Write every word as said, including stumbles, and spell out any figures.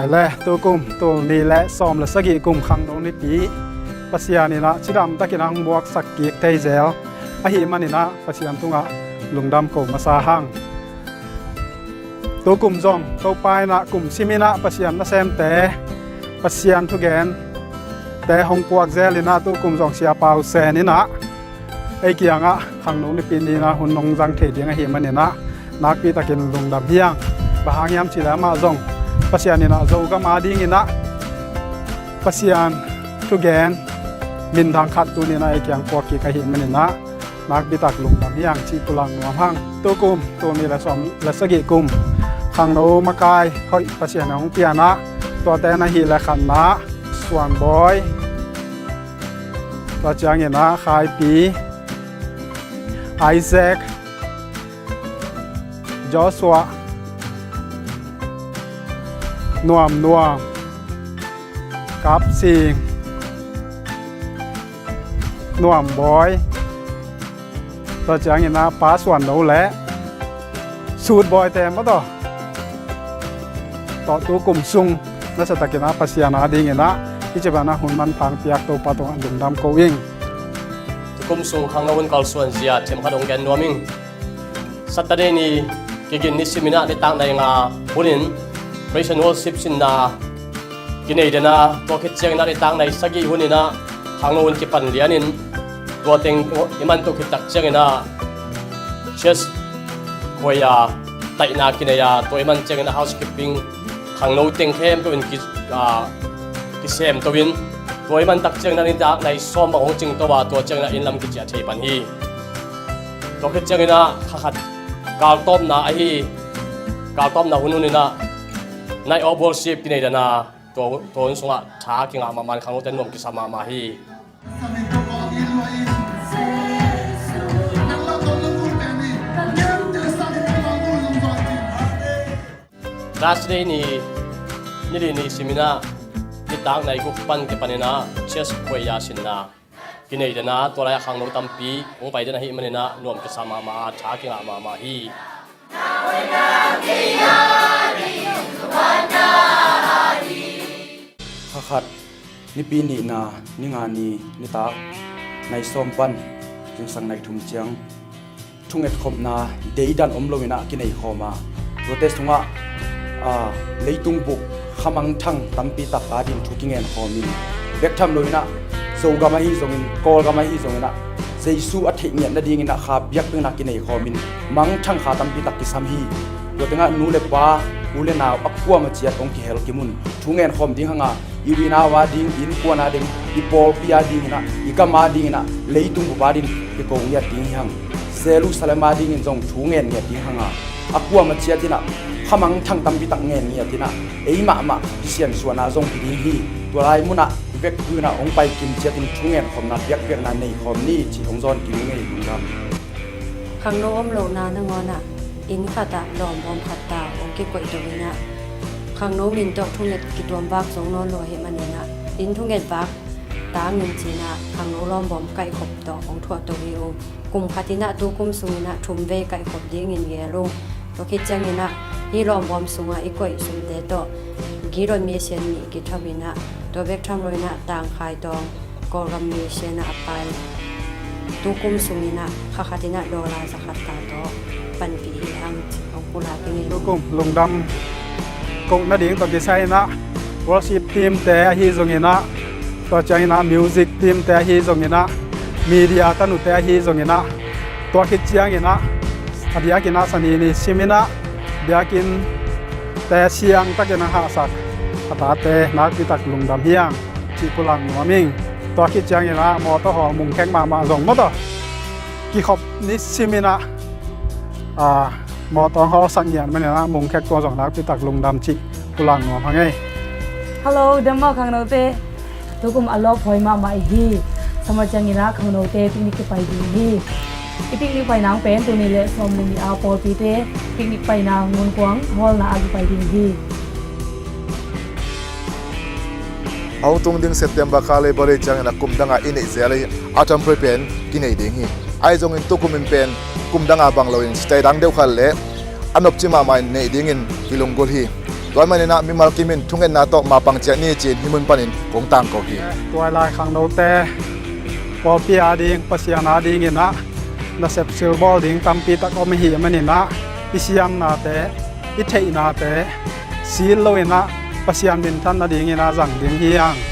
Le tukum tul nih le sawm le sagih kum khangno nipi Pasian in ah cidam takin a hong buaksak kik thei zel ahih manin ah Pasian tungah lungdam ko masa hang. Tukum zong Topa in ah kum simin ah Pasian nasemte, Pasian thugente hong puak zel in ah tukum zong Sia Pau Sen in ah ei kiangah khangno nipi ni-in ah hun hong zang thei ding ahih manin ah nakpi takin lungdam hi hang. Bang hang hiam cih leh amah zong Pasian in ah Zogam adingin ah Pasian thugen minthang khat tuni-in ah ei kiang puak kik ahih manin ah nakpi tak lungdam hi hang cih pulak nuam hang. Tukum tul nih le sawm le sagih kum khangno makai hoih Pasian in hong piak in ah, tuate in ahih leh khatna Suan Bawi, tua ciangin ah Khaipi, Isaac, Joshua, Nuam Nuam, Kap Sing, Nuam Bawi, tua ciangin ah Pa Suan No le Sut Bawi te maw taw. Tawh tukum sung nasa takin ah Pasian adingin ah hih ci bangin ah hun manpha piak Topa tungah lungdam ko ing. Tukum sung khangno hun kalsuan zia themkhat hong gen nuam ing. Saturday ni kigin ni simin ah nitak nai nga hunin praise and worship sinna kinei den a, tua khit ciangin ah nitak nai sagih hunin ah khangno hun kipan lianin tua teng i man to khit tak ciangin ah church khuai a taihna kinei a, tua i man ciangin ah housekeeping khangno teng khempeuh in ki, ah, kisem to in, tua i man tak ciangin ah nitak nai sawm bang hong cing to a, tua ciangin ah inn lam kiciah thei pan hi. Tua khit ciangin ah kha khat galtawpna ahi, galtawpna hun hunin ah night of worship kinei den a, tua, tua hun sungah tha kingah mahmah in khangnote nuam kisa mahmah hi. Thursday ni, ni li ni simin ah nitak nai guk pan kipanin ah church khuai a sinna kinei den a, tua lai-ah khangno tampi hong pai den ahih manin ah nuam kisa mahmah a, tha kingah mahmah hi. Kha khat, nipi nihna, ni nga ni, nitak nai sawm pan zingsang nai thum ciang thungetkhopna deidan om loin ah kinei khawm a, tuate sungah, aa, leitung bup khamangthang tampi tak ading thu kingen khawmin, bek tham loin ah Zogam ahi zongin, Kawlgam ahi zongin ah Jesu a theih ngiat nadingin ah kha biakpiakna kinei khawmin mangthang kha tampi tak kisam hi. Tua tengah nu le pa, u le nau a kuamah ciat hong kihel kimun thu ngen khawm ding hang a, i unau ading, i innkuan ading, i pawlpi adingin ah, i gam adingin ah, leitung bup ading kiko ngiat ding hi hang. Jerusalem adingin zong thu ngen ngiat ding hang a, a kuamah ciatin ah khamangthang tampi tak ngen ngiatin ah, ei mahmah kisiansuahna zong hi ding hi. Tua lai munah vekpi-in ah hong pai kim ciatin thu ngen khawmna biakpiakna nei khawm ni cih hong zawn kik ing ei, lungdam. Khangno om lohna nangawn ah inn khatah lawmbawm khat ta hong kikoih to in ah, khangno min tawh thunget kituam vak zong nawn lo ahih manin ah, inn thunget vak tangin ci-in ah khangno lawmbawm kaihkhop tawh hong thuah to hi uh. Kum khat in ah tukum sungin ah thum vei kaihkhop dingin gel uh. Tua khit ciangin ah hih lawmbawm sungah i koih sumte tawh Giron mission nih kitho in ah, tua bek tham loin ah Tangkhai tawng Kawlgam mission ah a pai. Tukum sungin ah kha khat in ah dollar za khat ta tawh panpih hi hang, ci hong pulak ing ei. Tukum lungdam kohna ding tawh kisai in ah worship team te ahi zongin ah, tua ciangin ah music team te ahi zongin ah, media tanute ahi zongin ah, tua khit ciangin ah a biakinn ah Sani ni simin ah biakinnte siangtakin a hahsak a tate nakpi tak lungdam hi hang cih pulak nuam ing. Tua khit ciangin ah mawtaw hawl mungkhek mahmah zong mawtaw kikhop ni simin ah, a, mawtaw hawlsak ngiat manin ah mungkhek tua zong nakpi tak lungdam cih pulak nuam hang ei. Hello, dam maw khangnote. Tukum a lawphuai mahmah i hi. Summer ciangin ah khangnote picnic kipai ding hi. I picnic paina hong pen tul nih le sawm le nih a pawlpite picnic paina Ngunkuang hawlna ah kipai ding hi. A hong tung ding September kha Labor Day ciangin a kum dangah i neih zel i Atam Pray pen kinei ding hi. Ahi zongin tukum in pen kum dangah bang loin style dang deuh khat le a nopci mahmah in neih dingin kilunggulh hi. Tua ahih manin ah mimal kim in thungetna tawh mapang ciat ni ci-in hih mun panin kong tangko hi. Tuailai khangnote, pawlpi ading, Pasian adingin ah nasep silbawl ding tampi tak om ahih manin ah i siamnate, i theihnate sil loin ah Pasian minthan nadingin ah zang ding hi hang.